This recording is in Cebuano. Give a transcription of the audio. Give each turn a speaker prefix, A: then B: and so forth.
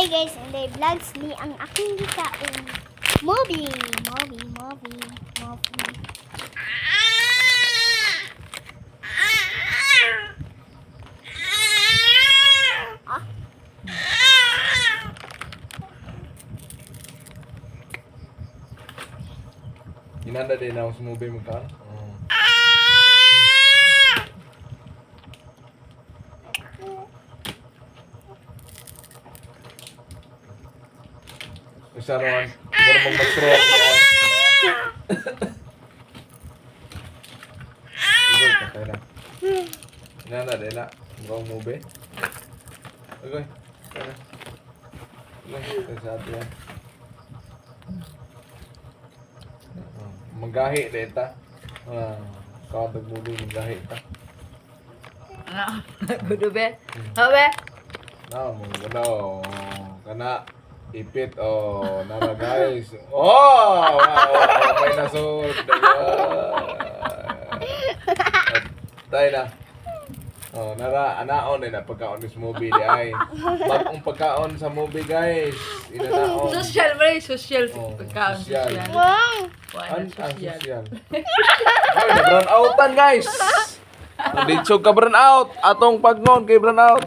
A: Hi guys, and vlogs ni ang aking gikaon. Movie, movie, movie, movie. Ah.
B: Ginanda din ako sa movie mo ka. Oh. Isa naman, mura mong mag-stroke. Igoy, patay na. Ginanda din na. Mura mong movie. Igoy, patay na. Igoy, patay sa ate yan. Oh, magahi din ta. Ah, kawag movie, magahi ta.
C: Ano? Gudo be? Ha be?
B: Na, mga gana, oh. Kana, ipit, oh. Nara, guys. Oh! Wow, oh, may nasod. Tayo na. Oh, nara, anaon na pagkaon ni movie di ay. Bagong pagkaon sa movie, guys. Inanaon.
C: Social ba rin? Social.
B: Oh,
C: Pagkaon.
B: social.
C: Social.
A: Wow!
C: Wala,
B: An ang
C: social.
B: social. Ay, na brown outan, guys. Dito ka brown out. Atong pagnon kay brown out.